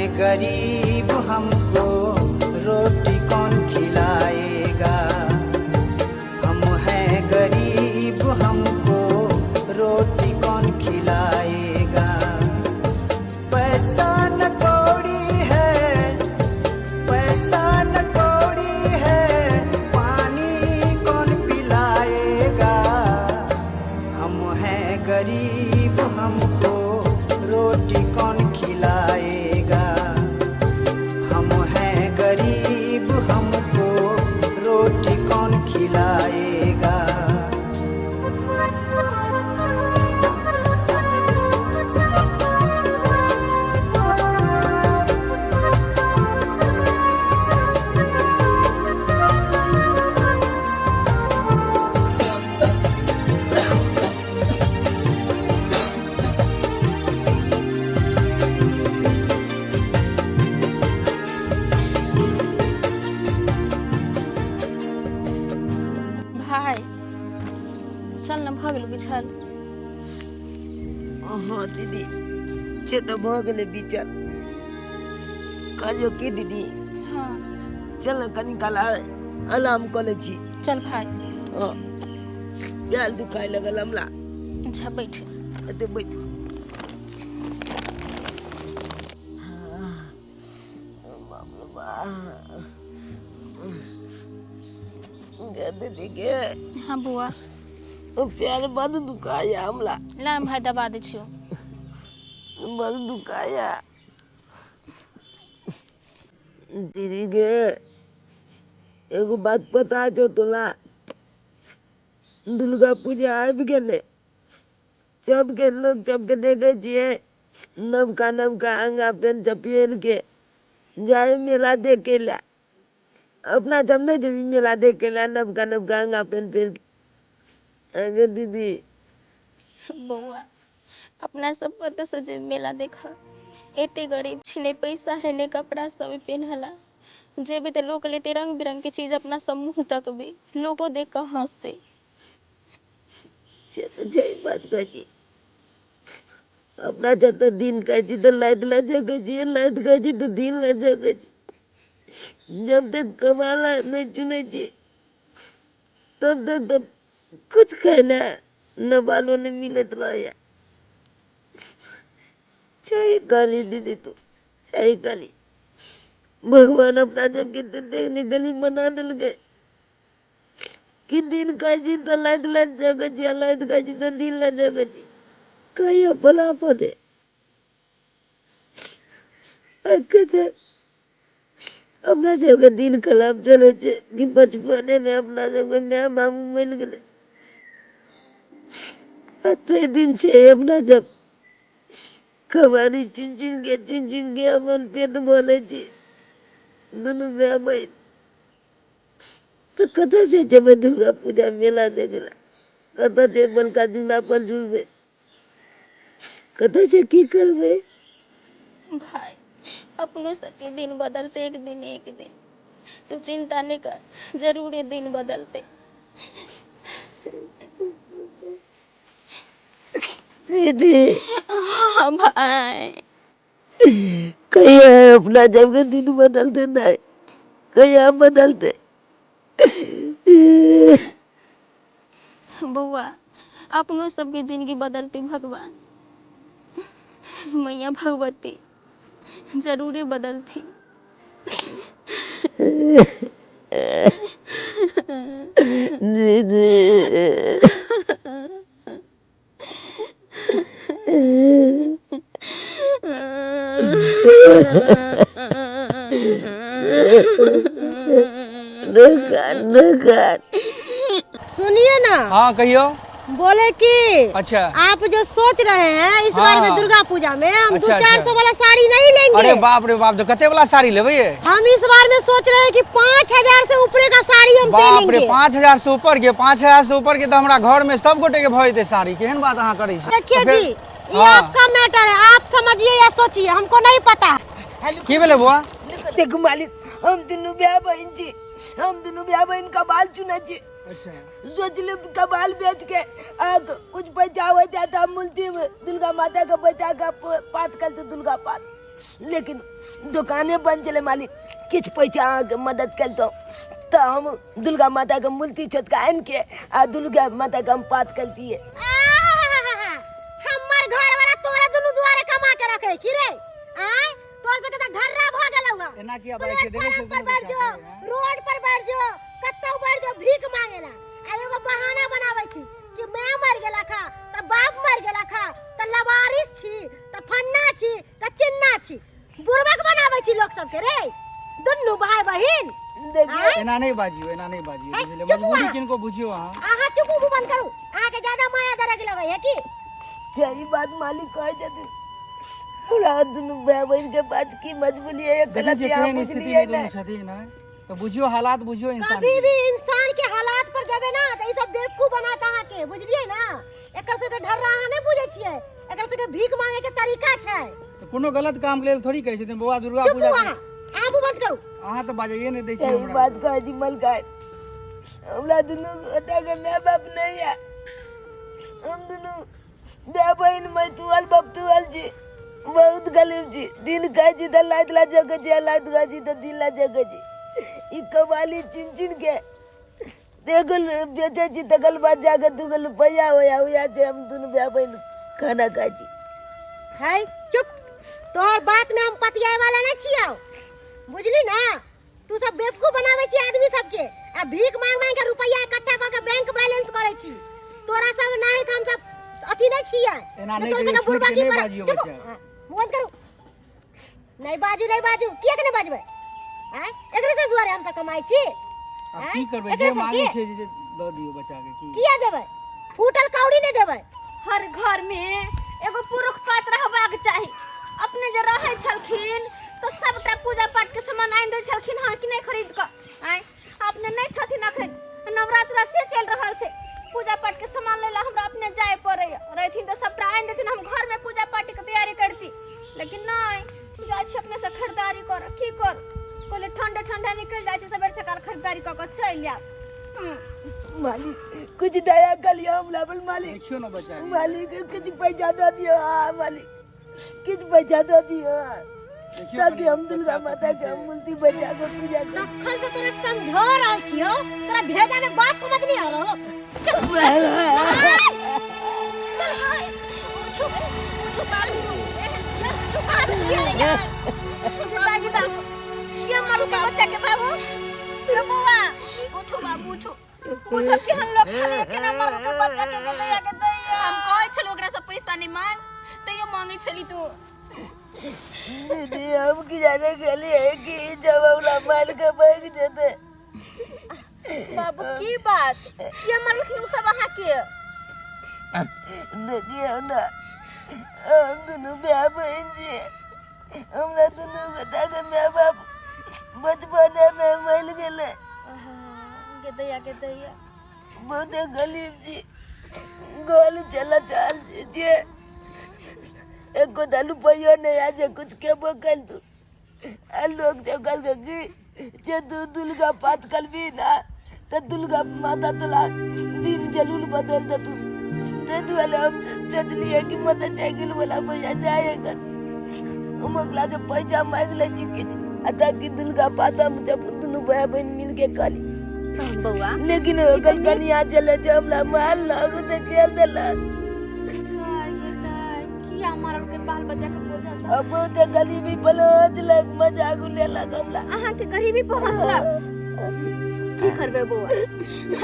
हैं गरीब हमको रोटी कौन खिलाएगा। हम हैं गरीब हमको रोटी कौन खिलाएगा। पैसा न कौड़ी है, पैसा न कौड़ी है, पानी कौन पिलाएगा। हम हैं गरीब हमको रोटी कौन खिलाएगा। हम हैं गरीब हमको रोटी कौन खिलाएगा। भाई चल न भऽ गेल बिछल। हँ दीदी, से तऽ भऽ गेलै बिचल। कहलियौ की दीदी? हँ। चल ने कनी काल आराम कऽ लै छी। चल भाई। हँ, पैर दुखाय लगल हमरा। अच्छा बैठ। एते बैठ। बाप रे बाप। गे दीदी गे। हाँ बुआ। ओ पैर बड दुखाया हमरा। ला भाई दबा दै छियौ। बड दुखाया। दीदी गे, एगो बात पता छौ तोरा? दुर्गा पूजा आबि गेलै। सबके लोक सबके देखै छियै नवका नवका अंगा पेंट सब पहिर के जाइ मेला देखै लए। अपना सब नहि जेबही मेला देखै लए नवका नवका अंगा पेंट पहिर के? गे दीदी। बौआ, अपना सब कतऽसँ जेबै मेला देखऽ? एते गरीब छी, नहि पैसा है नहि कपड़ा सब पेन्हला। जेबै तऽ लोक लेतै रंग बिरंग के चीज, अपना सब मुँह तकबै, लोको देख कऽ हँसतै। से तऽ छै बात कहै छी। अपना जब तक दिन कहै छी तऽ लाइट लए सकै छी, लाइट कहै छी तऽ दिन लए सकै छी। जब तक कमाला नहि चुनै छी तब तक तऽ कुछ खाय लए न बालो नहि मिलैत रहैया। सही कहली दीदी तू, सही कहली। भगवान अपना सबके देखने गली बना देलकै कि दिन कहै छी तऽ लाइट लए सकै छी आ लाइट कहै छी तऽ दिन लए सकै छी। कहियो अपन आपदे अपना सबके दिन खराब चलै छै कि बचपनेमे अपना सबके माय बाबू मरि गेलै। आ ताहि दिन छै अपना सब कबारी चुनि चुनिके चुनि चुनिके अपन पेट भरै छी दुनू माय बहिन। तऽ कतऽसँ जेबै दुर्गा पूजा मेला देखै लए? कतऽ छै बड़का झूला पर झुलबै? कतऽ छै, की करबै? भाई, अपनो सबके दिन बदलते एक दिन एक दिन। तू चिंता नहीं कर, जरूरे दिन बदलते। दीदी। हाँ भाई। कहिया अपना जब दिन बदलते नहीं, कहिया बदलते? बौआ, अपनो सबके जिंदगी बदलते भगवान मैया भगवती जरूरे बदलती। दीदी। दुकान। सुनिए ना। हाँ कहियो। बोले कि अच्छा आप जो सोच रहे हैं इस बार में दुर्गा पूजा में हम दो चार सौ वाला साड़ी नहीं लेंगे। अरे बाप रे बाप, तो कते वाला साड़ी लेबै ये? हम इस बार में सोच रहे हैं कि 5000 से ऊपर का साड़ी हम बाप रे, पहनेंगे। 5000 से ऊपर के, 5000 से ऊपर के तो हमरा घर में सब गोटे के भऽ जेतै साड़ी। केहन बात अहाँ करै छी? देखिए तऽ फेर- जी, ये हाँ। आपका मैटर है, आप समझिए या सोचिए, हमको नहीं पता। की भेलै बौआ? देखू मालिक, हम दुनू भाय बहिन छी, हम दुनू भाय बहिन कबाल चुनै छी। अच्छा। सोचले कबाल बेच के आ कुछ पैसा हो जाता हम मूर्ति में दुर्गा माता के बैठा के पाठ करते दुर्गा पाठ। लेकिन दोकाने बंद छलै मालिक। किछु पैसा अहाँके मदद करितहुँ तऽ हम दुर्गा माताके मूर्ति छोटका आनिके आ दुर्गा माताके हम पात करितियै। हमर घर वाला तोरा दुनू दुआरे कमा के रखे की रे? आय तोर सबके तऽ ढर्रा भऽ गेलौ हँ। एना किया बाजै छियै? देखै छियै प्लेटफार्म पर दुनू बैठ जो, बच्चा के, रोड पर बैठ जो, कतौ बैठ जो भीख मांगेला। आ एगो बहाना बनाबै छी कि माय मरि गेलक हँ तऽ बाप मरि गेलक हँ तऽ लवारिस छी तऽ फन्ना छी तऽ चिन्ना छी। बुड़बक बनाबै छी लोक सबके रे दुनू भाई बहिन। देखियौ आँय? एना नहि बाजियौ, एना नहि बाजियौ, हे, बुझलियै? चुप मजबूरी अहाँ। किनको बुझियौ अहाँ। अहाँ चुप मुँह बंद करू, अहाँके ज्यादा माया दरग लगै है की? सही बात मालिक कहै छथिन। हमरा दुनू भाय बहिन के पास की मजबूरी है, देखै गलत छियै अहाँ केहन स्थिति बुझलियै मे दुनू ने। छथिन ने, तऽ बुझियौ हालात, बुझियौ इंसान कभी के। भी इंसान के हालात पर जेबै ना तऽ ई सब बेवकूफ बनात अहाँके, बुझलियै ना? एकर सबके ढर्रा अहाँ नहि बुझै छियै, एकर सबके भीख मांगे के तरीका छै। तऽ कोनो गलत काम के लेल थोड़ी कहै छथिन बौआ दुर्गा चुप पूजा के- अहाँ, अहाँ मुँह बंद करू। अहाँ तऽ बाजैए नहि दै छियै सही हमरा। बात कहै छी मलकाय, हमरा दुनू गोटा के माय बाप नहि है। हम दुनू माय बहिन मैतुअल बपतुअल छी, बहुत गरीब छी। दिन खाइ छी तऽ लाइत ला जगै छी, आ लाइत खाइ छी तऽ दिन ला जगै छी। ई कबाली चुनि चुनि के एगो बेचै छी, तकर बाद जाके दूगो रुपैआ होया उया छै, हम दुनू भाय बहिन खाना खाइ छी। है चुप, तोहर बात में हम पतियाए वाला नहीं छियौ, बुझली ना? तू सब बेवकूफ बनाबै छी आदमी सबके आ भीख मांग मांग के रुपैआ इकट्ठा कऽ के बैंक बैलेंस करै छी। तोरा सब नहीं हम सब अथी नहीं छियै। एना नहि तोरा कहियौ, सबके छूट के बुड़बकी नहि पर- बाजियौ चुप, बच्चा। हाँ, बंद करू। नहीं बाजू, नहीं बाजू, किया के नहीं बाजबै? आँय, एकरे सब दुआरे हम सब कमाइ छी। आब आँय, की करबै, एकरे जे सब मांगै के? छै जे दऽ दियौ बच्चा के। की किया देबै? फूटल कौड़ी नहीं देबै। हर घर में एगो पुरुष पात्र रहबाक चाही। अपने जे रहै छलखिन तऽ सबटा पूजा पाठ के सामान आनि दै छलखिन हँ कि नहि खरीद कऽ? आँय, अपने नहि छथिन अखन, नवरात्रा से चलि रहल छै, पूजा पाठ के सामान लै लए हमरा अपने जाय पड़ैया। रहथिन तऽ सबटा आनि देथिन, हम घर में पूजा पाठ के तैयारी करती, लेकिन नहि जाइ छी अपने से खरीदारी कर। की कर, कहले ठंडा ठंडा निकलि जाइ छै, सबेर सकाल खरीदारी कऽ कऽ चलि आयब। मालिक कुछ दया कर लियो हमरा पर मालिक। देखियौ ने बच्चा के। मालिक कुछ पैसा दऽ दियौ, हाँ मालिक किछु पैसा दऽ दियौ देखियौ ताकि कनि हम दुर्गा बच्चा माता के तखन हम से- मूर्ति बचा के पूजा करी। तखन से तोरा समझा रहल छियौ, तोरा भेजा में बात समझ नहीं आ रहल। चल उठो, उठो बाबू, गीता, गीता, के मारू के बच्चा के बाबू? रे बौआ उठो, बाबू उठो। बुझो केहन लोक छलै, केना मारू के बच्चा के दैया के दैया। हम कहै छलहुँ ओकरा से पैसा नहि मांग, तैयो मांगै छली तू। दीदी हम की जाने गेलियै कि जब हमरा मार के भागि जेतै। बाबू की बात, के मारलखिन ओ सब अहाँके? देखियौ ने, हम दुनू भाय बहिन छियै। हमरा दुनू गोटाके माय बाप बचपनेमे मरि गेलै। गे दैया, गे दैया। बहुते गरीब छी, गोल चला चाल छियै, एको टा रुपैयो नहि आयल जे कुछ खेबो करितहुँ। आ लोक सब कहलकै कि जे तू दुर्गा पाठ करबही ने तऽ दुर्गा माता तोरा दिन जरूर बदलि देतौ। ताहि दुआरे हम सोचलियै कि मोटरसाइकिल वाला भैया जाय एखन, हम ओकरा से पैसा मांगि लै छी किछु आ ताकि दुर्गा पाठ हम सब दुनू भाय बहिन मिलके करी। बौआ लेकिन ओकर कनिया छलै जे हमरा मारलक तऽ खेल देलक। किया मारल के बाल बच्चा के बोझल? अब बहुते गरीबी पलोचलक, मजाक उड़ेलक हमरा। अहाँके गरीबी पहुँचलक, की करबै बौआ?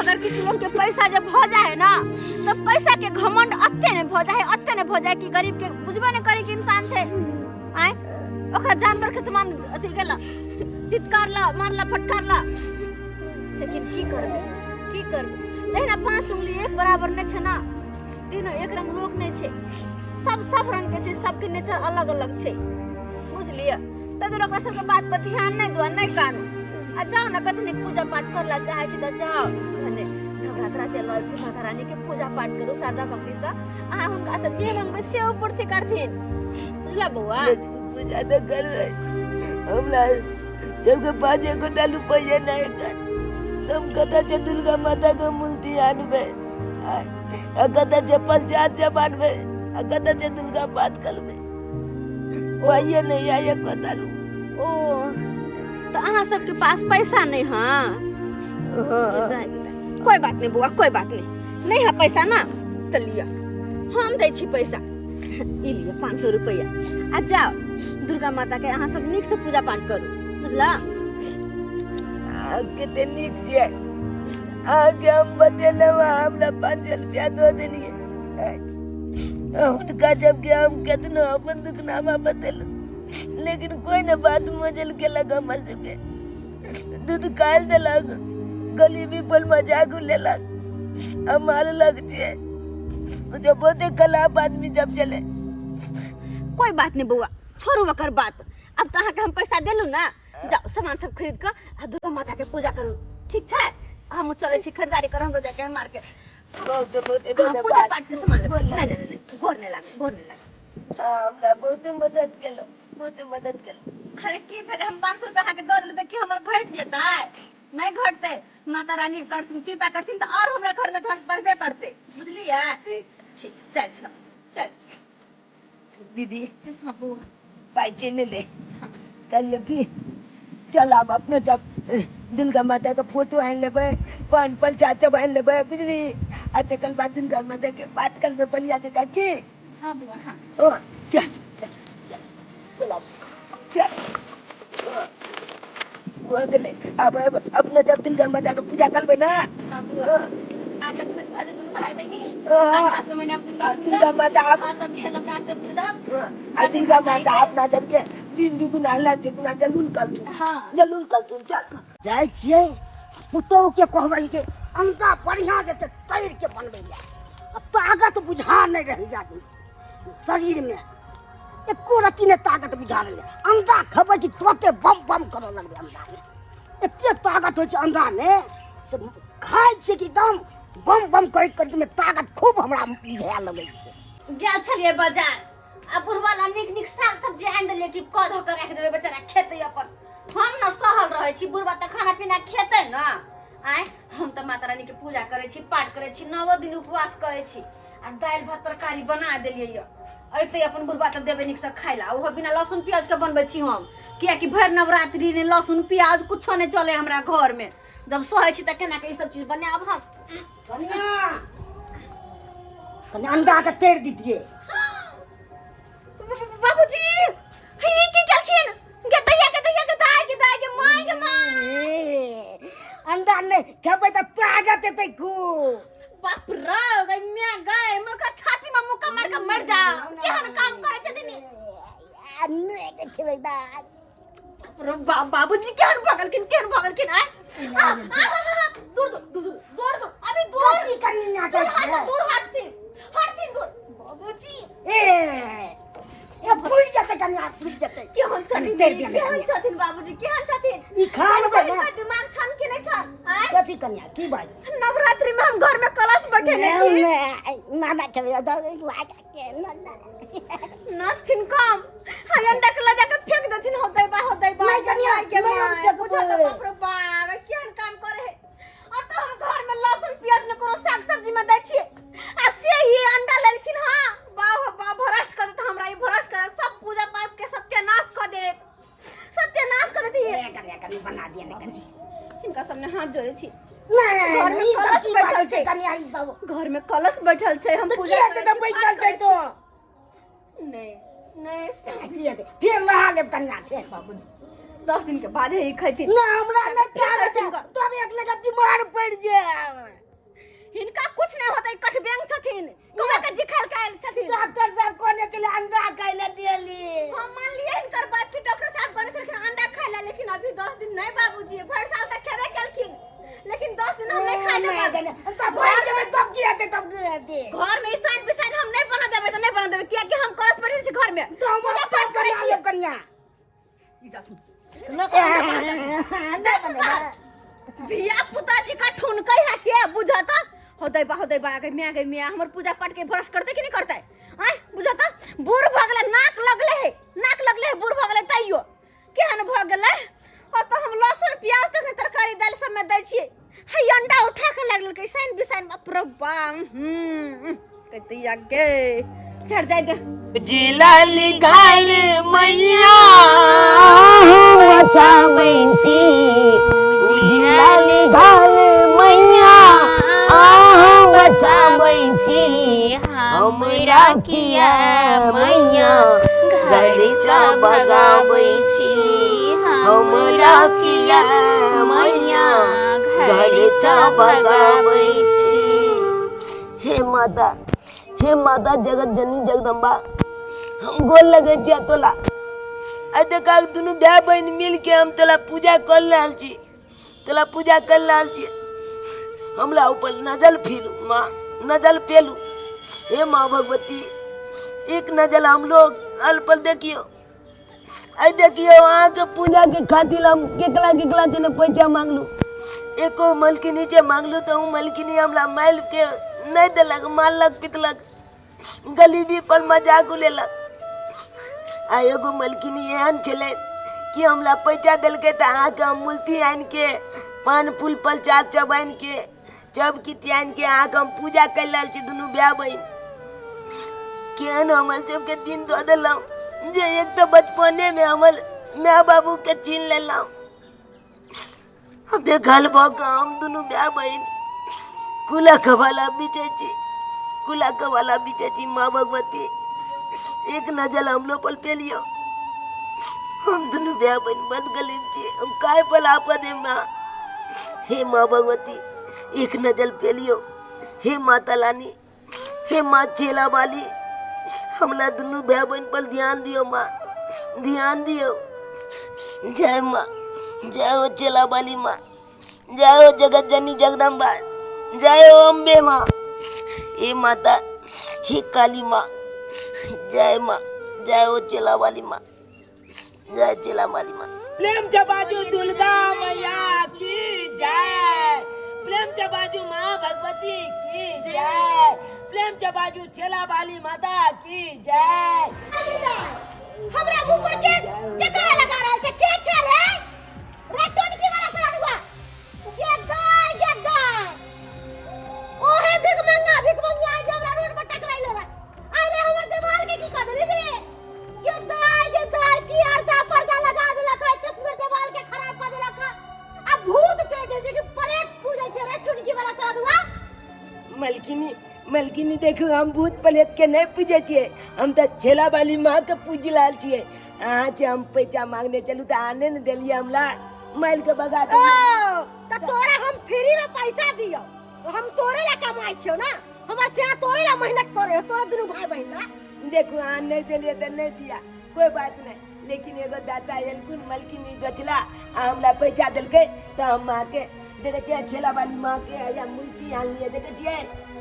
अगर किछु लोग के पैसा जब भऽ जाए है ना तऽ पैसा के घमंड अते ने भऽ जाए है, अते ने भऽ जाए कि गरीब के बुझबे नहि करे कि इंसान छै। आँय, ओकरा जानवर के समान अथी गेला, तितकारला, मारला, फटकारला। लेकिन की करबै, की करबै? जहिना पांच उंगली एक बराबर नहि छै ना, तीनों एक रंग लोग नहि छै, सब सब रंग के छै, सबके नेचर अलग अलग छै, बुझलियै? तब दुआरे ओकरा सबके बात पर ध्यान नहि दू, नहि कानू आ जाउ ने। कथी पूजा पाठ करला चाहै छी तऽ जाउ, भने नवरात्रा चलि रहल छै, माता रानी के पूजा पाठ करू शारदा भक्तिसँ। अहाँ हुनका से जे मंगबै से ओ पूर्ति करथिन, बुझला बौआ? पूजा तऽ करबै, हमरा सबके पास एकोटा रुपैआ नहि है, हम कतऽ से दुर्गा माता के मूर्ति आनबै आ कतऽ से प्रसाद सब आनबै आ कतऽ से दुर्गा पाठ करबै? पाइए नहीं आए कतालू। ओ तऽ अहाँ सबके पास पैसा नहीं हाँ? कोई बात नहीं बौआ, कोई बात नहीं, नहीं है पैसा ना तो लिया हम दै छी पैसा, ई लिअ 500 रुपया आ जाओ दुर्गा माता के अहाँ सब नीक से पूजा पाठ करू, बुझला? कते नीक छियै अहाँके, हम बतेलहुँ हमरा 500 रुपया दऽ देलियै। हुनका जबकि हम केतनो अपन दुखनामा बतेलहुँ लेकिन कोई न बात मजल केलक, हमर सबके दूध काल देलक, गरीबी पर मजाक लेलक, हम मारलक छियै जो बहुते खराब आदमी जब चले। कोई बात नहीं बौआ, छोड़ू ओकर बात, अब तो अहाँके हम पैसा देलहुँ ना, जाओ सामान सब खरीद कऽ आ दुर्गा माता के पूजा करू, ठीक छै? हम चलै छी खरीदारी कर, हमरो जाके मार्केट बहुत बहुत हाँ, पूजा पाठ के सामान लेबै। नहीं नहीं नहीं, गोर नहीं लागे, गोर नहीं लागे। हमरा बहुते मदद केलहुँ, बहुते मदद केलहुँ। अरे की भेलै, हम 500 रुपया अहाँके दऽ देलहुँ तऽ की हमर घटि जेतै? नहीं घटतै, माता रानी करथिन कृपा करथिन तऽ आओर हमरा घर में धन बढ़बे करतै, बुझलियै? ठीक जाइ छी हम, चल दीदी। हाँ बौआ। पाइ चलि एलै, कहलियै की चल आब अपने सब दुर्गा माता के फोटो आनि लेबै, पान प्रसाद सब आनि लेबै, बुझली? आ तकर बाद दुर्गा माता के बात करबै बढ़िया जकाँ की। हाँ बौआ हाँ। ओ चल चल चल चल भऽ गेलै, आब अपने सब दुर्गा माता के पूजा करबै ना। हाँ बौआ, आज खुश भऽ जेतै भाइ बहिन, हाँ। अच्छा से मने अपन दुर्गा माता आप हाँ सब खेलब नाचब कूदब। आ दुर्गा माता अपना सबके दिन दुगुना ला दुगुना जरूर करथुन। हाँ जरूर करथुन। चल जाइ छियै पुतोहु के कहबै के अंडा बढ़िया जेतै तैर के बनबै लए, आ ताकत बुझा नहि रहैया शरीर में, एको रत्ती नहि ताकत बुझा रहैया। अंडा खेबै कि तुरते बम बम करऽ लगबै, अंडा में एते ताकत होइ छै, अंडा में से खाइ छियै कि एकदम बम बम करैत करैत में ताकत खूब हमरा बुझाए लगै छै। गेल छलियै बाजार आ बुढ़वा ला नीक नीक साग सब्जी आनि देलियै कि कऽ धऽ कऽ राखि देबै, बेचारा खेतै अपन। हम न सहल रहै छी, बुढ़वा तऽ खाना पीना खेतै न। आँय हम तऽ माता रानी के पूजा करै छी, पाठ करै छी, 9 दिन उपवास करै छी आ दालि भात तरकारी बना देलियै यऽ। अयतै अपन बुढ़वा तऽ देबै नीकसँ खाइ ला, ओहो बिना लहसुन प्याज के बनबै छी हम, कियाकि भरि नवरात्रि ने लहसुन प्याज कुछो नहि चलै हमरा घरमे। जब सहै छी तऽ केना के ई सब चीज बनायब हम? कनिया कनि अंडा के तैर दितियै। बाबूजी हे ई की केलखिन? गे दैया के दैया के दाय के दाय के माय के माय, अंडा नहि खेबै तऽ ताकत एतै खूब। बाप रे गै म्या गै, मोर का छाती में मुक्का मार के मर जा, केहन काम करै छथिन ई? नहि खेबै दाय। रे बाप, बाबूजी केहन भगलखिन, केहन भगलखिन? आय आ, आ, आ, आ, दूर दूर दूर दूर दूर अभी दूर की कनिया चल जाइ हट छै? दूर, हटथिन हटथिन दूर बाबूजी। ए ए फुटि जेतै कनिया, फुटि जेतै। केहन छथिन तैर दिअ ने केहन कनिया। छथिन बाबूजी, केहन छथिन? ई खा लेबै कनि ने। कनि दिमाग छन कि नहि छन? आँय? कथी कनिया की बात? नवरात्रि में हम घर में कलश बैठेने छी। ना ना खेबै ना ना नाचथिन कम हाय अंडा के लजा के फेंक देथिन, हो दैबा हो दैबा। नहीं कनिया, माय के नहीं हम माय, फेंकबै। बुझो तऽ बाप रे बाप, केहन काम करे है। आ तऽ हम घर में लहसुन प्याज ने कोनो साग सब्जी में दै छियै आ से ही अंडा लेलखिन। हाँ बाह हो बाह, भ्रष्ट कर देत हमरा, ई भ्रष्ट कर देत, सब पूजा पाठ के सत्यानाश कर देत, सत्यानाश कर देत ई। ए कनिया कनि बना दिअ ने कनि। हिनका सबने हाथ जोड़े छी। नहीं घर में ई सब कलश की बैठल बाजै छै छै। कनिया ई सब? घर में कलश बैठल छै, हम तऽ पूजा किया करै तऽ छी, बैसल पाठ छै करै तो छी। नहीं नहीं सब की हेतै? फेर नहा लेब कनिया फेर। बाबूजी 10 दिन के बाद ही खैथिन। ना हमरा नहि ताकत हिनका। तब एक लगा बीमार पड़ि जायब। हिनका कुछ नहीं होतै, कठबेंग छथिन, कौआ के जिखल कायल छथिन। डॉक्टर साहब कहने छलै अंडा खाइ लए डेली। हम मान लिए हिनकर बात कि डॉक्टर साहब कहने छलखिन अंडा खाइ ला, लेकिन अभी 10 दिन नहीं बाबूजी, भरि साल तक खेबे केलखिन लेकिन 10 दिन हम नहीं खाइ देबै। तब मरि जेबै तब की हेतै, तब की हेतै? घर में ईसाइन बिसाइन हम नहीं बना देबै तऽ नहीं बना देबै, कियाकि हम कलश बैठल छी घर में तऽ हम पूजा अपन पाठ करै बना छी। लेब कनिया। धिया पुता जी का ठुनकै है के बुझता हो दैबा हो दैबा गै म्या गै म्या, हमर पूजा पाठ के भ्रष्ट करतै कि नहीं करतै? आँय बुझता बूढ़ भऽ गेलै, नाक लगले है, नाक लगले है, बूढ़ भऽ गेलै तैयो केहन भऽ गेलै। ओतऽ हम लहसुन प्याज तक नहि तरकारी दालि सबमे दै छियै, है अंडा उठा के लगलकै साइन बिसाइन, बाप रे बाप। कहितै गे चढ़ जाय दे। जिलाल गाल मैया। किया मैया घरसँ भगाबै छी हमरा किया मैया घरसँ भगाबै छी। हे माता, हे माता जगत जननी जगदम्बा, हम गोर लगै छियै तोला। आ देखा दुनू भाय बहिन मिल के हम तोला पूजा कर रहल छी, तोला पूजा कर रहल छी। हमरा ऊपर नजर फेलू माँ, नजर पेलू हे माँ भगवती। एक नजर हम लोग अल्पल देखियो, आई देखियो अहाँके पूजा के खातिर हम केकरा केकरा से ने पैसा मांगलू, एको मलकिनी से मांगलू तो उ मलकिनी हमरा माइल के नहीं देलक, मारलक पिटलक, गरीबी पर मजाक उड़ेलक। आ एगो मलकिनी एहन छलै कि हमरा पैसा देलकै तऽ अहाँके हम मूर्ति आनि के पान फूल प्रसाद सब आनि के सब किछु आनि के अहाँके हम पूजा कर रहल छी। दुनू भाय बहिन केहन हमर सबके दिन दऽ देलहुँ जे एक तऽ बचपनेमे हमर माय बाबूके छीन लेलहुँ। बेघर भऽ कऽ हम दुनू भाय बहिन कुला कबाला बेचै छी, कुला कबाला बेचै छी। माँ भगवती एक नजर हमरो पर पेलियो। हम दुनू भाय बहिन बड गरीब छी, हम काय पर आपद है माँ। हे माँ भगवती एक नजर पेलियो। हे माता रानी, हे माँ चेला वाली, हमरा दुनू भाय बहिन पर ध्यान दियो माँ, ध्यान दियो। जय माँ, जय हो चेला वाली माँ, जय हो जगत जननी जगदम्बा, जय हो अम्बे माँ। हे माता, हे काली माँ, जय माँ, जय हो चेला वाली माँ, जय चेला वाली माँ। प्रेम से बाजू दुर्गा मैया की जय, प्रेम से बाजू माँ भगवती की जय, प्रेम से बाजू चेला वाली माता की जय। हमरा मुंह पर के चकरा लगा रहल छै, के छै रे? रे टोनकी वाला सरादुआ, गे गाय, गे गाय, ओहे भिखमंगा भिखमंगिया जे हमरा रोड पर टकराइले रहे। अरे हमर देवाल के की कह देली रे? गे दाय, गे दाय, की अर्धा पर्दा लगा देलक है, एते सुंदर देवाल के खराब कर देलक है। आ भूत के जे छै कि प्रेत पूजै छै रे टुनकी वाला सरादुआ। मलकिनी, मलकिनी देखू, हम भूत प्रेत के नहीं पूजै छियै, हम तऽ छेला वाली माँ के पूज रहल छियै। अहाँ से हम पैसा मांगने चलू तऽ अहाँ नहि ने देलियै हमरा, मारि के भगा ओ देलियै। तऽ तोरा हम फ्री में पैसा दियौ, हम तोरे ला कमाइ छियौ ना, हमर से तोरे ला मेहनत करे हो, तोरा दुनू भाई बहिन ला। देखू अहाँ नहीं देलियै तऽ नहीं दिया, कोई बात नहीं, लेकिन एगो दाता एलखुन मलकिनी गछला आ हमरा पैसा देलकै तऽ हम माँ के देखै छियै छेला वाली माँ के या मूर्ति आनलियै, देखै छियै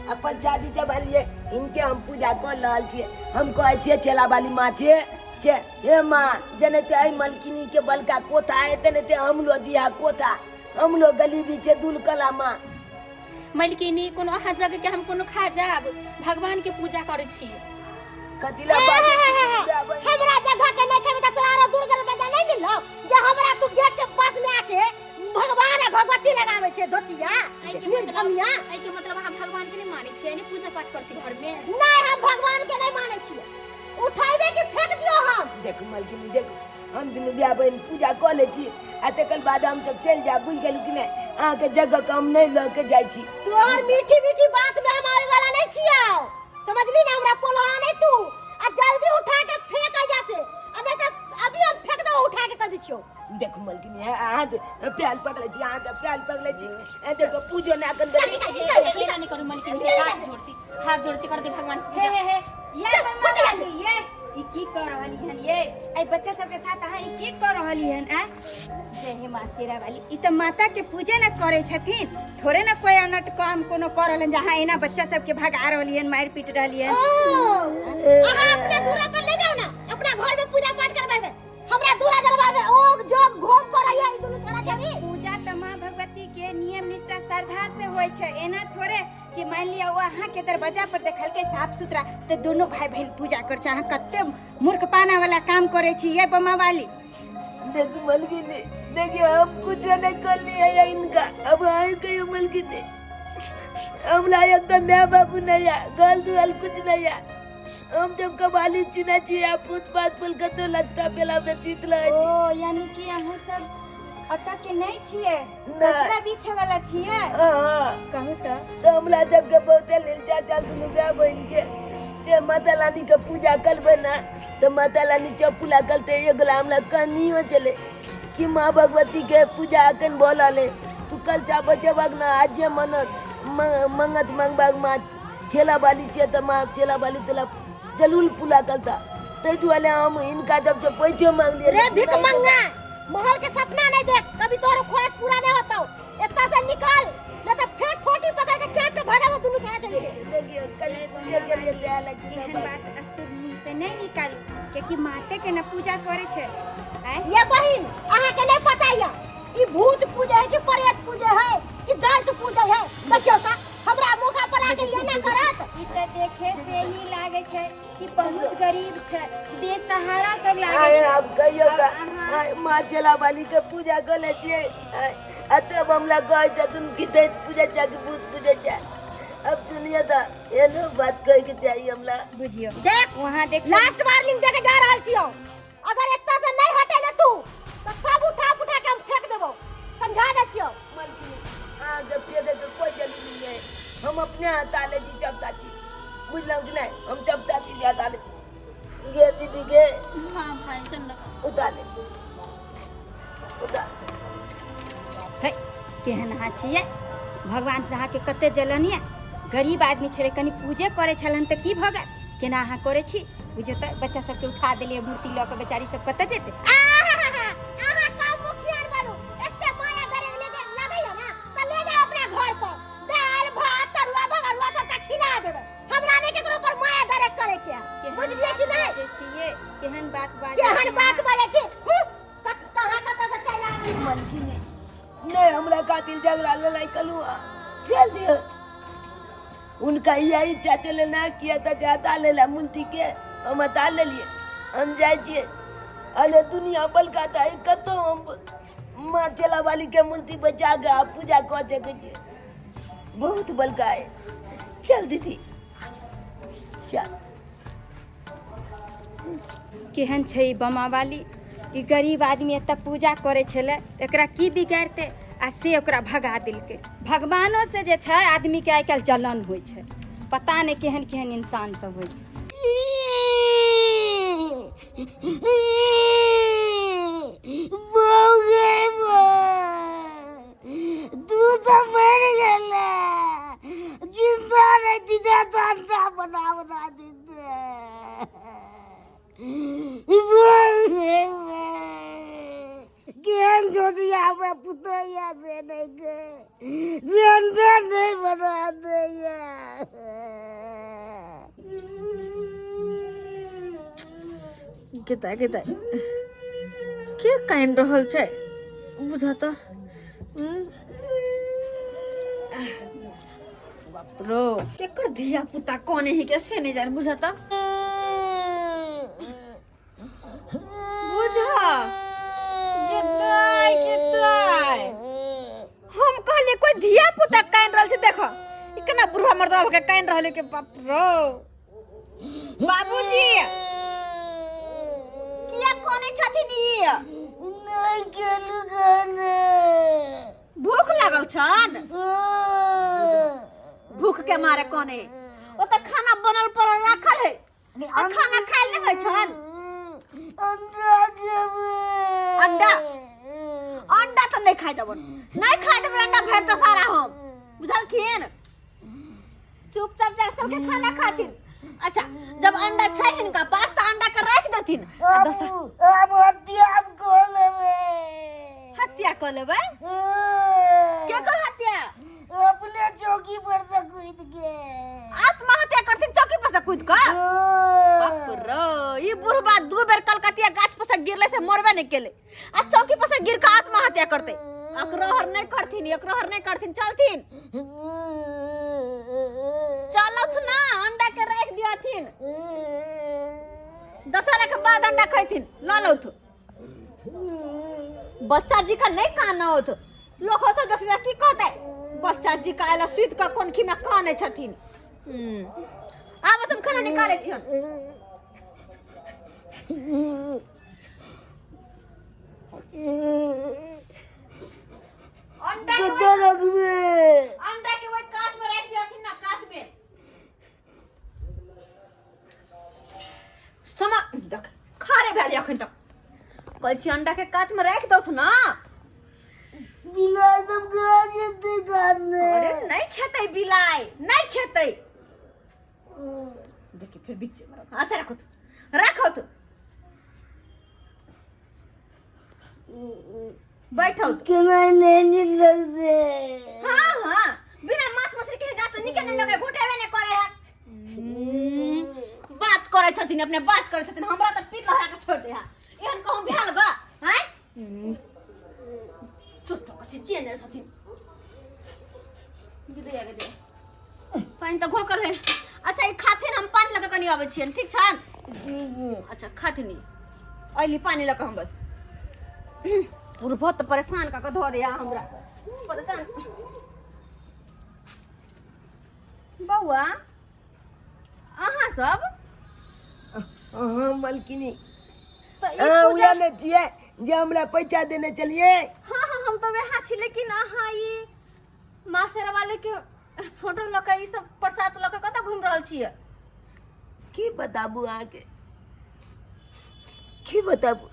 आ प्रसादी सब आनलियै, हिनके हम पूजा कऽ रहल छियै। हम कहै छियै छेला वाली माँ छियै छे, हे माँ जेनाहिते एहि मलकिनी के बलका कोथा है तेनाहिते हमरो दिया कोथा, हमरो गरीबी छै दुलकला माँ। मलकिनी कोनो अहाँ जग के हम कोनो खा जाब, भगवान के पूजा करै छी। कथी ला बाजै छी? हमरा जगह के नहीं खेबे त तोरा आरो दूर गेल बजा नहीं मिललो जे हमरा तू गेट के पास में आके भगवान आ भगवती लगाबै छै धोचिया निर्झमिया। एहि के मतलब अहाँ भगवान के नहीं मानै छियै, नहीं पूजा पाठ करै छी घर में? नहीं, हम भगवान के नहीं मानै छियै। उठाइबे कि फेंक दियो हम? देखू मलकिनी देखू, हम दुनू भाय बहिन पूजा कऽ लै छी आ तकर बाद हम सब चलि जायब, बुझि गेलहुँ कि नहि? अहाँके जगह के हम नहि लऽ के जाइ छी। तोहर मीठी मीठी बात में हम आवे वाला नहीं छियौ, समझली ना? हमरा पोलहा नहीं तू, आ जल्दी उठा के फेंक एजा से, आ नहीं तो अभी हम फेंक देबो उठा के कह दै छियौ। देखू मलकिनी, अहाँ प्याल पकड़ै छी, अहाँके प्याल पकड़ै छी, देखो पूजो ना कर दे। एना नहीं करू मलकिनी, हाथ जोड़ छी, हाथ जोड़ छी, कर दे भगवान के हे पूजा। हे हे ये मरमाली, ये ई की कर रहली हन ये? ए बच्चा सबके साथ अहाँ ई की कर रहली हन? आ जय हे माँ शेरा वाली, ई तऽ माता के पूजा न करे छथिन, थोड़े न कोई अनट काम कोनो कर रहलन जहाँ एना बच्चा सबके भगा रहली हन, मारि पीट रहली हन। ओ अहाँ अपना दूरा पर ले जाओ ना, अपना घर में पूजा पाठ करबाबे, हमरा दूरा जलवाबे ओ जो घूम करैया ई दुनू छोरा छौरी। पूजा तऽ माँ भगवती के नियम निष्ठा श्रद्धा से होइ छै, एना थोड़े कि मान लिया वो अहाँ के दरवाजा पर देखलकै साफ सुथरा तऽ दुनू भाई बहिन पूजा कर छै। अहाँ कते मूर्खपाना वाला काम करै छी ये बमा वाली। देख मलकिनी, देखिए हम कुछ नहीं कर लिया है इनका, अब आए कहियो मलकिनी, हमरा एकदम माय बाबू नहीं है, घर दुआर कुछ नहीं है, हम जब कबाली चुना छी आ फुटपाथ पर कतौ लचका पेला में सुति रहै छी। ओ यानी कि अहाँ सब अतऽ के नहीं छियै, नहि। कचरा बिछे वाला छियै? हाँ। कहू तऽ। तऽ हमरा सबके बहुते लीलचा चल दुनू भाय बहिन के छै माता रानी के पूजा करबै ने तऽ माता रानी चप्पू लागल तऽ एगो हमरा कनियो छलै कि माँ भगवती के पूजा अखन भऽ रहल है, तू कल चाबत जेबाक ने, आज जे मन मंगत मंगबाक माँ चेला बाली छै तऽ माँ चेला बाली तोला जरूर पूरा करता। ताहि दुआरे हम हिनका जब से पैसो मांगलियै। रे भीख मंगा, महल के सपना नहीं देख, कभी तोरो ख्वाहिश पूरा नहीं होता। एत्ता से निकल, नहीं तो फिर ठोटी पकड़ के चाट के भगाबो दुनू छाड़ा चली। देखियौ कल पूजे के लिए तैयार लगती। एहन बात अशुद्ध मुँह से नहीं निकालू, कियाकि माते के न पूजा करे छै। आँय? ये बहिन, अहाँ के नहीं पता ये ई भूत पूजे है कि प्रेत पूजे है कि दैत्य पूजे है। देखियौ त हमरा मुखा पर आके ये ना करत। ई तऽ देखे से ही लागे छै कि बहुत गरीब छै, बेसहारा सब लागे आय छै। आब कहियौ तऽ आब आय माँ चेला बाली के पूजा कऽ लै छियै। आय, आ तब हमरा कहै छथुन कि दैत्य पूजै छै कि भूत पूजै छै। अब सुनिए तऽ एहनो बात कहै के चाही हमरा। बुझियौ देख वहाँ देख, लास्ट वार्निंग दे के जा रहल छियौ, अगर एत्ता से नहीं हटेले तू तो सब उठा उठा के हम फेंक देबो, समझा दे छियौ। मालकिनी, अहाँके फेंके के कोई जरूरी नहीं है, हम अपने हटा लै छी सबटा चीज, बुझलहुँ कि नहीं? हम सबटा चीज हटा लै छी। गे दीदी गे। हाँ भाई, चल लगा। उतार ले, उतार। है केहन अहाँ छियै, भगवान से अहाँके कते जलन यऽ। गरीब आदमी छलै, कनि पूजे करै छलहन तऽ की भऽ गेल? केना अहाँ करै छी? बुझियौ तऽ बच्चा सबके उठा देलियै मूर्ति लऽ कऽ, बेचारी सब कतऽ जेतै? आहाहाहा, अहाँ कम मुखियार बनू, एते माया करे लेके लगैया ना त ले जाओ अपना घर पर, दाल भात तरुआ भगरुआ सबटा खिला देबै। हमरा नहीं केकरो पर माया दरे करे के है, बुझलियै कि नहीं? बाजै छियै, केहन बात बाजै केहन छियै बात अहाँ? बाजै छी? हूँ, कहाँ कतऽ से चलि आबै? मालकिनी, नहीं हमरा खातिर झगड़ा लड़ाई कलू, चल दियो। उनका यही इच्छा चले ना किया तो जाता लेला मूर्ति के, हम हटा लेलिए, हम जाइ छियै। अरे दुनिया बलका था, कतौ हम माँ चेला वाली के मूर्ति बचा के आ पूजा कऽ सकै छियै, बहुत बलका है। चल दीदी चल। केहन छै ई बमावाली, ई गरीब आदमी एतऽ पूजा करै छलै, एकरा की बिगाड़तै? आ से ओकरा भगा देलकै। भगवानो से जे छै आदमीके आइ काल्हि जलन होइ छै, पता नहि केहन केहन इंसान सब होइ छै। बहू गे बहू, तू तऽ मरि गेले, जिंदा रहती तऽ अंडा बना बना देते। बहू गे बहू, केहन जोतिया पुतैया से नहि गे, से अंडा नहि बना दैया। केता केता के कानि रहल छै बुझ तऽ। बाप रो, केकर धिया पुता कने ही के से नहीं जान। बुझ तऽ, बुझ गेताय गेताय, हम कहलिए कोई धिया पुता कानि रहल छै, देखो ई केना बुढ़वा मर्दवा के कानि रहल के। बाप रो, बाबूजी किया कोने छथिन ई? नहि गेलु गाने। भूख लागल छन, भूख के मारे कोने। ओ तऽ खाना बनल पर राखल है, आ खाना खायल नहि होइ छन? अंडा खेबै। अंडा? अंडा तऽ नहि खाइ देबन, नहि खाइ देबै अंडा भरि तऽ सारा हम, बुझलखिन? चुपचाप जा चल के खाना खाथिन। अच्छा, जब अंडा छै हिनका पास तऽ अंडा के राखि देथिन आ दोसर आब हत्या कऽ लेबै। हत्या कऽ लेबै? केकर हत्या? अपने चौकी पर से कूद के आत्महत्या करथिन चौकी पर से कूद कऽ? बाप रो, ई बुढ़बा दू बेर कलकतिया गाछ पर से गिरले से मरबे नहीं केले, आ चौकी पर से गिर के आत्महत्या करते। अकरोहर नहीं करथिन, अकरोहर नहीं करथिन। चलथिन, चलथ ना, अंडा के राख दियथिन, दशहरा के बाद अंडा खैथिन। ल लौथ, बच्चा जी का नहीं कानौथ, लोग सब देखथिन की कहते, बच्चा जी का आयल सुति कऽ कोनखी में कानै छथिन। आब तुम खाना निकालै छियन। अंडा के कतऽ रखबै? अंडा के वही कात में राख दियथिन ना, कात में। कहै छी अंडा के कात में राखि दौथ ना। बिलाइ सब खा जेतै कात में। अरे नहीं खेतै बिलाइ, नहीं खेतै। देखिए फिर बीच में रखो। अच्छा रखो तू, रखो तू, बैठो तू। केना नहि नीक लगतै? हाँ हाँ, बिना मांस मछली के गात निके नहीं लगे, घोटेबे नहीं करे है। बात करे छथिन, अपने बात करे छथिन, हमरा त पीठ लहरा के छोड़ दे है। एहन कहूं भेल ग हैं छोटो कछि चेने छथिन। गे दे पानि तऽ घोकल है। अच्छा ई खाथिन, हम पानि लऽ कऽ कनि अबै छियनि, ठीक छनि? अच्छा खाथिन, अइली पानि लऽ कऽ हम बस। बुढ़बो तऽ परेशान कऽ कऽ धऽ दैया हमरा, परेशान। बौआ अहाँ सब अहाँ मलकिनी तऽ ई अहाँ पूजा उएह ने छियै जे हमरा पैसा देने छलियै? हाँ हाँ, हम तऽ वएह छी, लेकिन अहाँ ई माँ शेरावाली के फोटो लऽ कऽ, ई सब प्रसाद लऽ कऽ कतऽ घुमि रहल छियै? की बताबू अहाँके, की बताबू।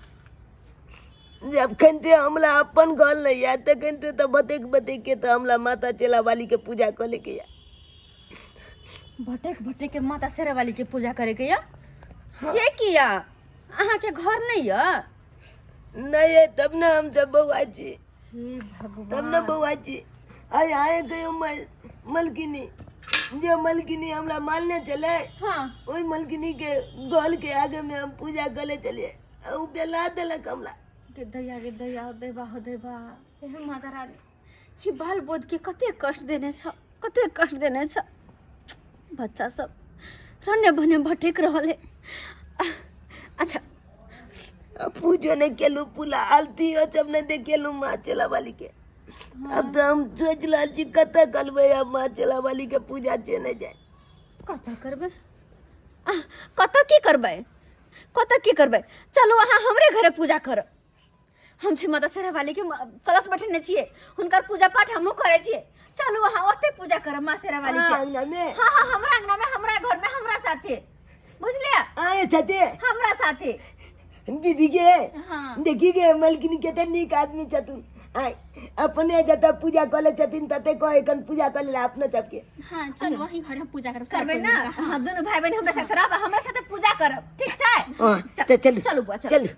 जब ते हमरा अपन घर नहीं है तखन ते तऽ बतेक बतेक के तऽ हमरा माता चेला वाली के पूजा कऽ ले के या। भटक भटक के माता शेरावाली के पूजा करे के या? से किया, अहाँ के घर नहीं या? नहीं है तब ना हम सब बउआ छी। हे भगवान। तब ना बउआ छी। आय आए गयो मलकिनी, जे मलकिनी हमरा मानने चले। हाँ। ओहि मलकिनी के गल के आगे में हम पूजा करे चलिए, उ बेला देलक हमरा। गे दैया, गे दैया, हो दैबा, हो दैबा, हे माता रानी, ई बाल बोध के कते कष्ट देने छ, कते कष्ट देने छ। बच्चा सब रने बने भटक रहल है। अच्छा पूजो नहीं केलू, पूला आलती हो सब नहीं देखेलू माँ चला वाली के। अब तो हम सोच रहल छी कतऽ करबै अब माँ चला वाली के पूजा से नहीं जाए। कतऽ करबै? कतऽ की करबै, कतऽ की करबै? चलू अहाँ हमरे घरे पूजा करब। हम छी माता शेरावाली के कलश बैठेने छियै, हुनकर पूजा पाठ हमहूँ करै छियै। चलू अहाँ ओतै पूजा करब माँ शेरावाली के। अंगना में? हाँ हाँ, हमरा अंगना में, हमरा घर में, हमरा साथे, बुझलियै? आए साथे? हमरा साथे। दीदी के। हाँ। देखी गे मलकिनी कते नीक आदमी छथुन। आय अपने जतऽ पूजा कऽ लै छथिन तते कहै कन पूजा कऽ लै अपनो सबके। हाँ चल, वही घर हम पूजा करब। करबै ना? हाँ, दुनू भाई बहन हमरा साथे रहब, हमरा साथे पूजा करब, ठीक छै? हाँ, तऽ चलू। चलू बुआ, चलू।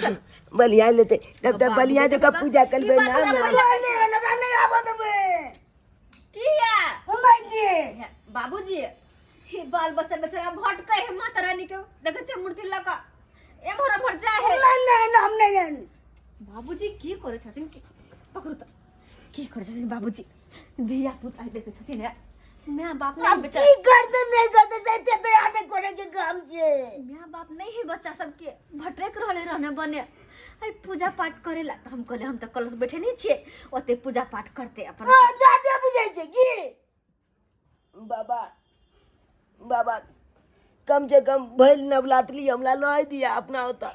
चलू, बलिया लेते तब तऽ बलिया जकाँ पूजा करबै ना। नहीं आबऽ देबै। किया? नहीं। बाबूजी, हे बाल बच्चा बेचारा भटकै है, माता रानी के देखै छै मूर्ति लऽ कऽ एम्हर ओम्हर जाइ है। नहीं नहीं, हम नहीं नहीं। बाबूजी की करै छथिन? की पकड़ू तऽ की करै छथिन बाबूजी? धिया पुता देखै छथिन हे, माय बाप नहीं। अब बेचारा की करते नहीं करते से एते दया नहीं करे के काम छे। माय बाप नहीं है, बच्चा सबके भटक रहले रहने बने। आई पूजा पाठ करेला तऽ हम कहले हम तऽ कलश बैठे नहीं छियै, ओते पूजा पाठ करते अपन। हाँ, जादे बुझै छै की? बाबा बाबा, कम से कम भरि नवरात्रि हमरा लऽ दिया, अपना ओतऽ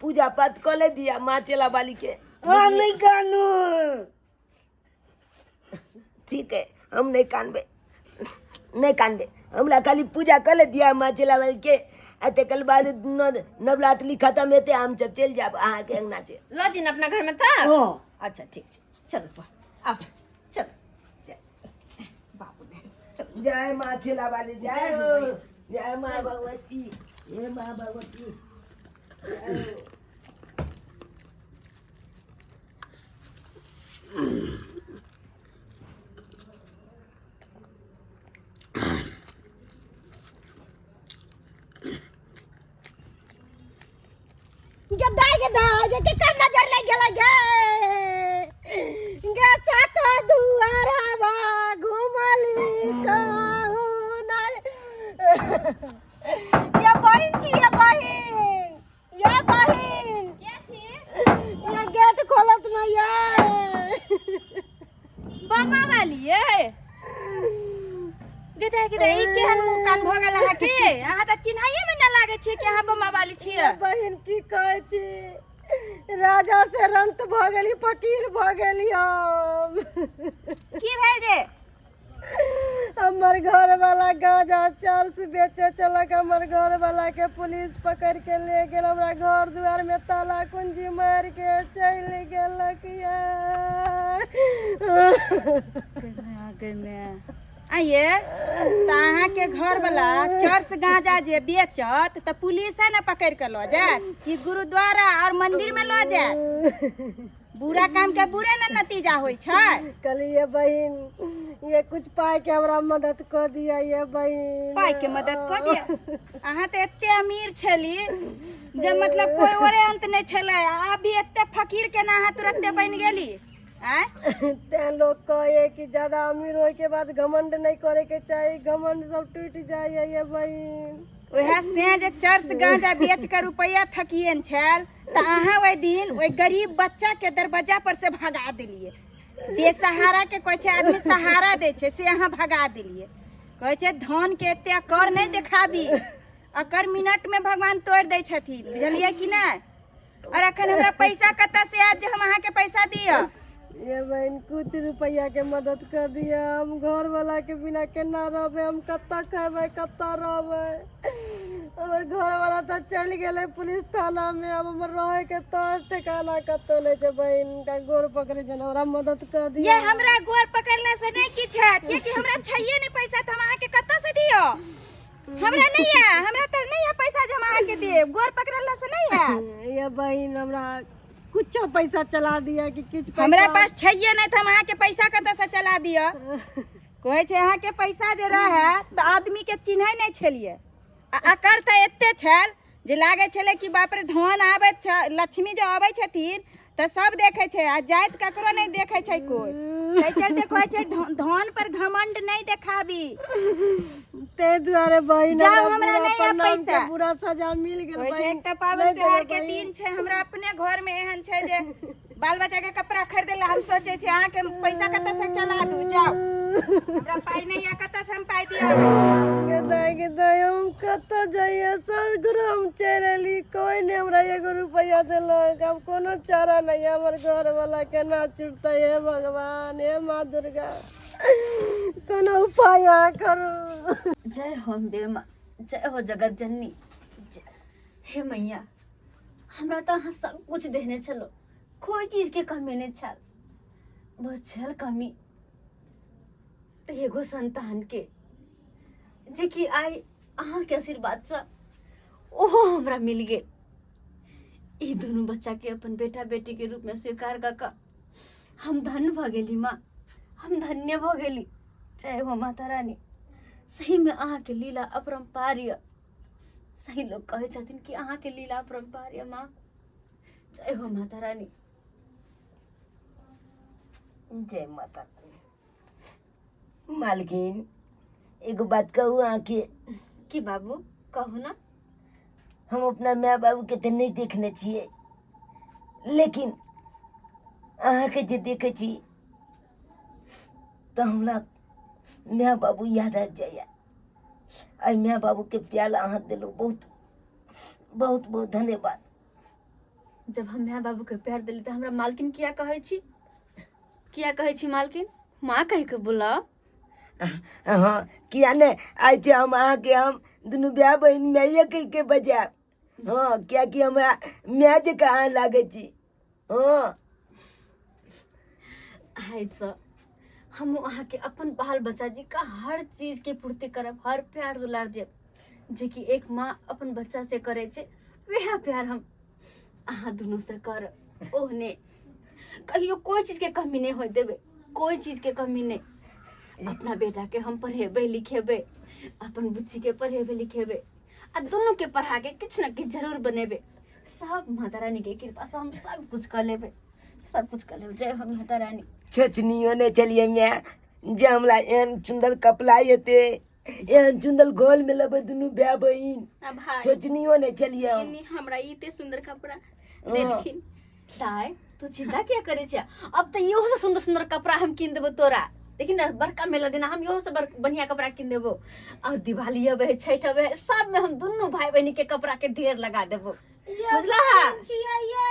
पूजा पाठ कऽ ले दिया माँ चेला वाली के। हाँ, नहीं कानू। ठीक है, हम नहीं कानबे, नहीं कानबे। हमरा खाली पूजा कर ले दिया माँ चेला वाली के, आ तकर बाद नवरात्रि खत्म हेतै, हम सब चलि जायब अहाँके अंगना से। लऽ जिन अपना घर में तऽ। हाँ। अच्छा ठीक छै, चलू आब, चल बाबू ने, चल। जय माँ चेला वाली, जय हो, जय माँ भगवती, जय माँ भगवती, जय हो। गे दाइ, गे दाइ, गे केकर नजर लागि गेलै गे? गे सात दुआरवा घुमली कहूँ नहि। ये बहिन छी, ये बहिन, ये बहिन। के छी? ये गेट खोलत नहि ये। बाबा वाली ये गे दाइ, गे दाइ, ई केहन मुँह कान भऽ गेल अहाँके? अहाँ तऽ चिन्हाइए मे नहि लागै छियै कि अहाँ बमा वाली छियै। बहिन की कहै छी, राजा से रंत भऽ गेली, फकीर भऽ गेली हम। की भेल जे? हमर घर वाला गांजा चर्च बेचे चलक, हमर घर वाला के पुलिस पकड़ के ले गेल, हमरा घर दुआर में ताला कुंजी मार के चलि गेलक ये। आइए तऽ अहाँके घरवला चर्च गांजा जे बेचत तऽ पुलिसे ने पकड़ि कऽ लऽ जायत कि गुरुद्वारा आओर मंदिरमे लऽ जायत? बुरा काम के बुरे ने नतीजा होइ छै। कहलिए बहिन, ये कुछ पाई के हमरा मदद कऽ दिया ये बहिन। पाई के मदद कऽ दिया? अहाँ तऽ एते अमीर छली जे मतलब कोई ओरे अंत नहि छलै, आब भी एते फकीर केना अहाँ तुरत्ते बनि गेली? आँय, तें लोग कहे कि ज्यादा अमीर होए के बाद घमंड नहीं करे के चाही, घमंड सब टूट जाए ये बहिन। वएह से जे चर्च गांजा बेच के रुपया थकियन छल तऽ अहाँ ओहि दिन ओहि गरीब बच्चा के दरवाजा पर से भगा देलिए। बेसहारा के कहै छै आदमी सहारा दै छै, से अहाँ भगा देलिए। कहै छै धन के एते अकर नहि देखाबी, अकर मिनट में भगवान तोड़ि दै छथिन, बुझलियै कि नहि? और अखन हमरा पैसा कतऽ से आयत जे हम अहाँके पैसा दिअ? ये बहन, कुछ रुपया के मदद कर दिया, हम घर वाला के बिना केना रहबै? हम कतऽ खेबै, कतऽ रहबै? हमर घर वाला तऽ चलि गेलै पुलिस थाना में, आब हमर रहे के तौर ठिकाना कतौ नहि छै। बहन का गोर पकड़े छै, हमरा मदद कर दिया। ये हमरा गोर पकड़ला से नहि किछु हैत, कियाकि हमरा छैये नहि पैसा, तऽ हम अहाँके कतऽ से दिअ? हमरा नहीं है, हमरा तऽ नहीं है पैसा जे हम अहाँके देब। गोर पकड़ला से नहीं है। ये बहन, हमरा कुछो पैसा चला दिया कि किछु पैसा हमरा पास छैये नहि तऽ हम अहाँके पैसा कतऽ से चला दिअ? कहै छै अहाँके पैसा जे रहै तऽ आदमीके चिन्है नहि छलियै, आ अकर तऽ एते छल जे लागै छलै कि बाप रे धन आबैत छ, लक्ष्मी जे अबै छथिन तऽ सब देखै छै आ जाइत ककरो नहि देखै छै कोइ। ताहि चलते कहै छै धन पर घमंड नहि देखाबी। ताहि दुआरे बहिन, जाउ, हमरा बुरा नहि है प्रणाम के पैसा। बुरा सजा मिल गेल कहै छै बहिन। एक तऽ पाबनि नहि त्योहार देबै के बहिन। दिन छै, हमरा अपने घर में एहन छै जे बाल बच्चा के कपड़ा खरीदे ला हम सोचे छी अहाँके पैसा कतऽ से चला दू। जाउ, हमरा पाइ नहि यऽ, कतऽ से हम पाइ दिअ? गे दाइ, गे दाइ, हम कतऽ जइयै? सगरो हम चलि एली, कोइ नहि हमरा एगो रुपैआ देलक। आब कोनो चारा नहि यऽ, हमर घरवला केना छुटतै? हे भगवान, हे माँ दुर्गा, कोनो उपाय अहाँ करू। जय हो अम्बे माँ, जय हो जगत जननी, हे मैया, हमरा तऽ अहाँ सब कुछ देने छलो, कोई चीज के कमी नहीं छल, बस छल कमी तऽ एगो संतान के, जे कि आइ अहाँके आशीर्वादसँ ओहो हमरा मिल गेल। ई दुनू बच्चा के अपन बेटा बेटी के रूप में स्वीकार कऽ कऽ हम धन्य भऽ गेली माँ, हम धन्य भऽ गेली। जय हो माता रानी। सही में अहाँके लीला अपरम्पार यऽ, सही लोग कहै छथिन कि अहाँके लीला अपरम्पार यऽ माँ। जय हो माता रानी। जय माता रानी। मालकिन, एगो बात कहू अहाँके? की बाबू, कहू ना। हम अपना माय बाबू के तऽ नहि देखने छियै, लेकिन अहाँके जे देखै छी तऽ हमरा माय बाबू याद आबि जाइए। आइ माय बाबूके प्याल अहाँ देलहुँ, बहुत बहुत बहुत धन्यवाद। जब हम माय बाबूके प्यार देली तऽ हमरा मालकिन किया कहै छी? किया कहै छी मालकिन? माँ कहि के बोलाउ। हँ, किया नहि, आइ छै हम अहाँके हम दुनू भाय बहिन माये कहि के बजायब। हँ, कियाकि हमरा माय जकाँ अहाँ लागै छी। हँ, आइसँ हमहूँ अहाँके अपन बाल बच्चा जी का हर चीजके पूर्ति करब, हर प्यार दुलार देब, जेकि एक माँ अपन बच्चा से करै छै, वएह प्यार हम अहाँ दुनूसँ करब। ओहने कहियो कोई चीजके कमी नहि होय देबै, कोई चीजके कमी नहि। अपना बेटाके हम पढ़ेबै लिखेबै, अपन बुच्चीके पढ़ेबै लिखेबै, आ दुनूके पढ़ाके किछु ने किछु जरूर बनेबै। सब माता रानीके कृपासँ हम सब कुछ कऽ लेबै, सब कुछ कऽ लेबै। जय हो माता रानी। सोचनियो नहि छलियै माय जे हमरा एहन सुन्दर कपड़ा एतै, एहन सुन्दर गोल में लेबै दुनू भाय बहिन। आ भाई, सोचनियो नहि छलियै हम। एने हमरा एते सुन्दर कपड़ा देलखिन। दाय, तू चिंता किया करे छिया? अब तऽ इहो से सुन्दर सुन्दर कपड़ा हम कीन देबो तोरा। देखी ने, बड़का मेला दिना हम इहो से बढ़िया कपड़ा कीन देबो, और दिवाली अबे है, छठ अबे है, सब में हम दुनू भाई बहिन के कपड़ा के ढेर लगा देबो, बुझला? छियै ये,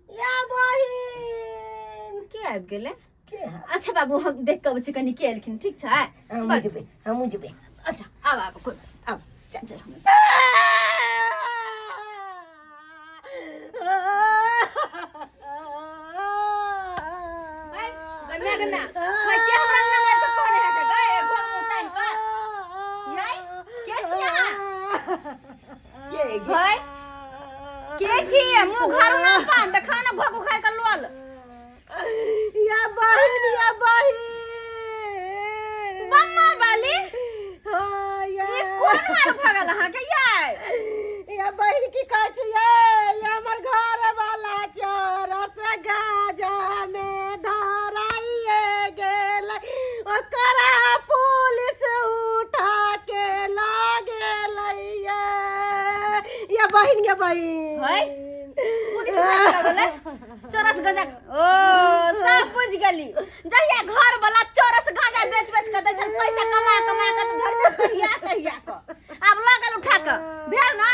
या बहिन। के आबि गेलै? के? अच्छा बाबू हम देख के अबै छी कनी के एलखिन ठीक छै हमहूँ जेबै हमहूँ जेबै अच्छा आब आब कोइ आब चल चल हम गम्या गम्या हाय के हमरा अंगना में तो कोन है गए घर में तान के याई के छी अहाँ के गे? हाय के छी मुंह घर ना पान त खाना घोक उखाड़ के लोल या बहिन या बहिन बम्मा वाली हाँ या ई कोन हाल भऽ गेल अहाँ के याई या बहिन की कहै छै ये ये हमर घर वाला चोरस गाजा में धराइए गेल ओकरा पुलिस उठा के ला गेलै ये या बहिन या बहिन है? पुलिस उठा के लऽ गेलै चोरस गांजा ओ सब बुझ गेली जहिया घर वाला चोरस गांजा बेच बेच के दै छल पैसा कमा कमा के तऽ धरि तहिया तहिया के आब लऽ गेल उठा के भेल ना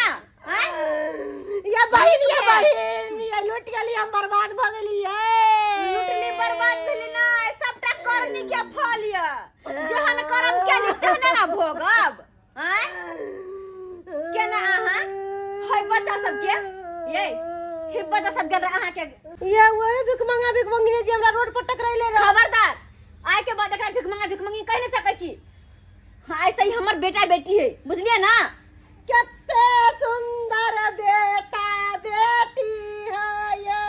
आँय? या बहिन या बहिन या लूट गेली हम बर्बाद भऽ गेली ये लुटली बर्बाद भेली ना सबटा करनी के फल ये जेहन करम केली तेहने ना भोगब आँय केना अहाँ है बच्चा सबके ये हे बच्चा सब गेल रहे अहाँके ये वही भिखमंगा भिखमंगी जे हमरा रोड पर टकराइले रहे खबरदार आइ के बाद एकरा भिखमंगा भिखमंगी कहि नहि सकै छी हाँ ऐसे ही हमर बेटा बेटी है बुझलिए ना कते सुंदर बेटा बेटी है ये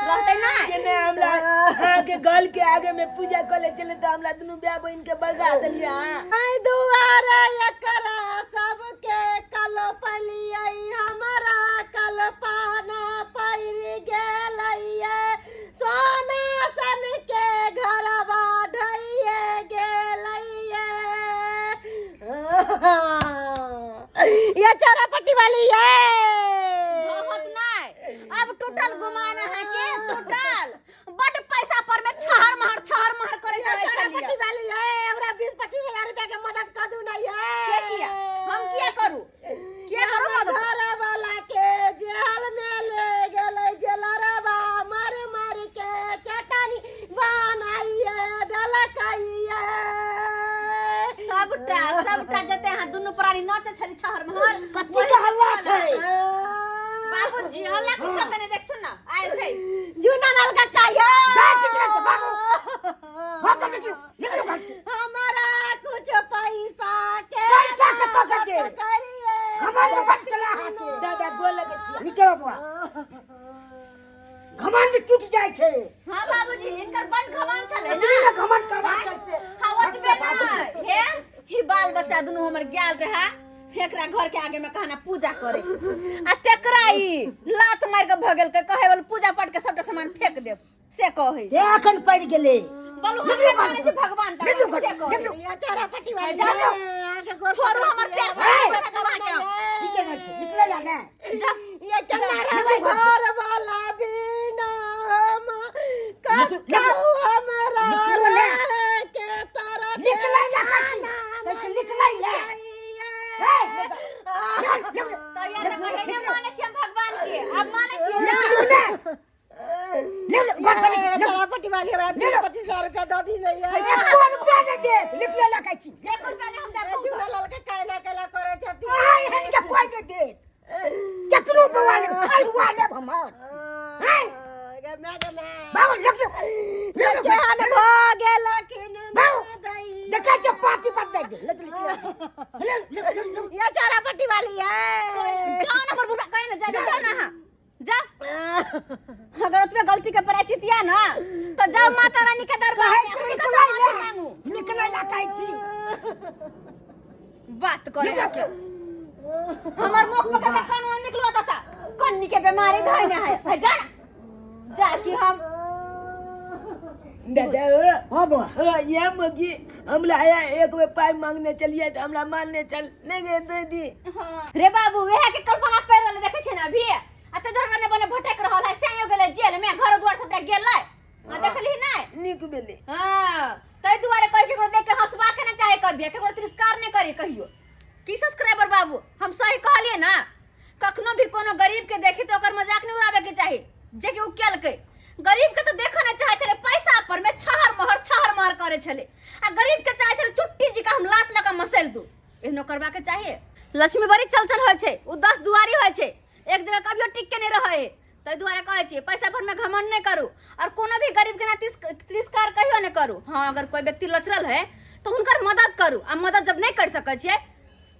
रहतै ना केने हमरा अहाँके घर के आगे में पूजा करे चले तऽ हमरा दुनू भाय बहिन के बगा देलियै अहाँ आई दुआरे एकरा सबके कलपलियै हमरा कलपाना पड़ि गेलैये सोना सन के घरवा ढैये गेलैये ये चौरापट्टी वाली ये बहुत नहीं अब टूटल गुमान अहाँके टूटल बड पैसा पर में छहर महर छहर महर करे ये चलै चौरापट्टी छलियै वाली ये हमरा 20-25 हजार रुपया के मदद कर दू ना ये के किया हम किया करू किया करू मदद घर वाला के जेल में ले गेलै जेलरवा मार मार के चटनी बनाइए देलकैये सबटा सबटा जते अहाँ दुनू प्राणी नचे छली छहर महर कथी के हल्ला छै बाबूजी हल्ला कुछ तने देखथुन ना आयल छै जूना नल काका ये जाइ छी जाइ छी भागू घर से निकलू निकलू घर से हमारा कुछ पैसा के पैसा कतऽ से देब? करिए घमंड बड चला अहाँके दादा गोर लगै छी निकलो बौआ घमंड टूट जाइ छै हां बाबूजी हिनकर बड घमंड छलै ना ना घमंड करबाक छै से हाँ ओतबे नहि हे ही बाल बच्चा दुनू हमर गेल रहे एकरा घर के आगे में कहना पूजा करे आ तेकरा ई लात मार के भगल के कहे वाला पूजा पाठ के सबटा सामान फेंक देब से कहे हे अखन पड़ि गेलै बोलू हम नहि मानै छी भगवान तक निकलू घर से से, कहे निकलू। ये चौरापट्टी वाली जाओ। ये, आके गोर छोड़ू हमर पैर ए! पकड़ के दबा के ठीके नहि छै निकलै ला ने जा ये केना रहबै निकलू घर से। घर वाला बिना हम निकलू, कतौ हमरा निकलू ने। के तरफ निकलै ला कथी कहै छै निकलै ला हे, निकल, निकलू। तो यार कहे नहि मानै छी हम भगवान के आब मानै छी ना निकलू ने निकलू घर से निकलू, निकलू। चौरापट्टी वाली हमरा निकलू। 20-25 हजार रुपया दऽ दी नहीं है एको रुपया नहि देत निकलै ला कहै छी एक रुपया नहि हम देब झूला लाल के काहे कैला करे छथिन आइ हिनके कोइ नहि देत केतनो बौआ लेब अलुआ लेब हमर हैं? गे माय गे माय बाबू निकलू निकलू केहन भऽ गेलखिन बाबू दैया। देखै छियै पाती पर दै दे निकलू निकलू निकलू निकलू ये चौरापट्टी वाली है जाओ ना हमर बुढ़ा कहे ना जा जाओ ना अहाँ जा अगर ओतबे गलती के प्रायश्चित या ना तो जाओ माता रानी के दरबार कहै में छी हुनका से निकलै माफी ला मांगू निकलै ला कहै छी बात करे के हमर मुख पकड़ के कानून निकलो तसा कन्नी के बीमारी धइने है है जा ना। जा कि हम दादा हाँ बौआ हाँ ये मगी हमरा आया एक बेर पाइ मांगने चलिए तऽ हमरा मानने चल नहि गे दे दी रे बाबू वएह के कल्पना पड़ि रहल देखै छै ने अभी आ ते धरने बने भटक रहल है से गेलै जेल में घर द्वार सबटा गेलै आ देखलही नहि नीक भेलै हाँ ताहि दुआरे कहि केकरो देख के हंसबाके नहि चाही कभी केकरो तिरस्कार नहि करी कहियो की सब्सक्राइबर बाबू हम सही कहलिए ना कखनो भी कोनो गरीब के देखी तऽ ओकर मजाक नहि उड़ाबे के चाही जे कि ओ केलकै गरीब के तो देखऽ नहि चाहै छलै, पैसा पर में छहर महर छहर महर करै छलै, आ गरीब के चाहै छलै चुट्टी जी का हम लात लगा मसैल दू। एहनो करबा के चाहिए। लक्ष्मी बड़ी चलचल होइ छै, ओ 10 दुआरी होइ छै, एक जगह कभियो टिक के नहीं रहै है। ताहि दुआरे कहै छियै पैसा भर में घमंड नहीं करू और कोनो भी गरीब के ना तिरस्कार कहियो नहीं करू। हाँ, अगर कोई व्यक्ति लचरल है तो हुनकर मदद करू, आ मदद जब नहीं कर सकै छियै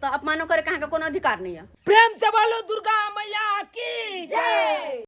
तो अपमानो करे के अहाँके कोनो अधिकार नहीं है। प्रेम से बोलो दुर्गा मैया की जय।